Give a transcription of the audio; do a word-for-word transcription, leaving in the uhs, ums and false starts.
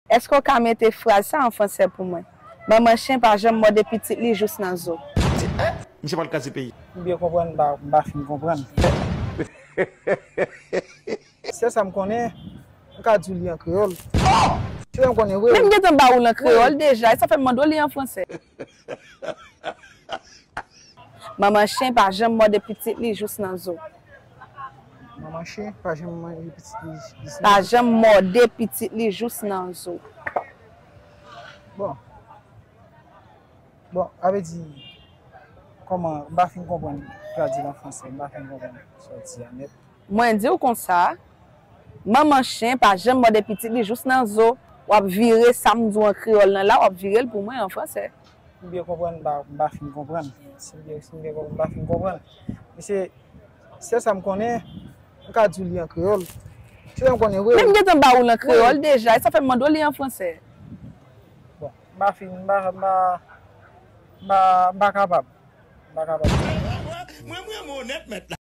Èske w ka mete fraz sa an fransè pou mwen? Manman chen pa janm mòde pitit li jous nan zo. Misye pral kraze peyi. M byen konprann, m pa, m pa fin konprann. Sèl sa m konnen, m ka di w li an kreyòl. Se sa m konnen vre. Men m gentan ba ou l an kreyòl deja, e sa fè m mande w li an fransè. Manman chen pa janm mòde pitit li jous nan zo. Manman chen pa janm manje pitit li jous nan Pa janm mòde pitit li jous nan zo. Bon. Bon, a vle di, kòman, m pa fin konprann, tradui l an fransè, m pa fin konprann sa w di a nèt. Mwen di w konsa, manman chen pa janm mòde pitit li jous nan zo. W ap vire sa m di w an kreyòl nan la, w ap vire l pou mwen an fransè. M byen konprann, m pa, m pa fin konprann. Si m byen, si m byen konprann, m pa fin konprann. Men se, sèl sa m konnen, m ka di w li an kreyòl. Se sa m konnen vre. Men m gentan ba ou l an kreyòl deja, e sa fè m mande w li an fransè. Bon, m pa fin, m pa, m pa, m pa, m pa kapab. M pa kapab. Mwen, mwen, mwen onèt mèt la.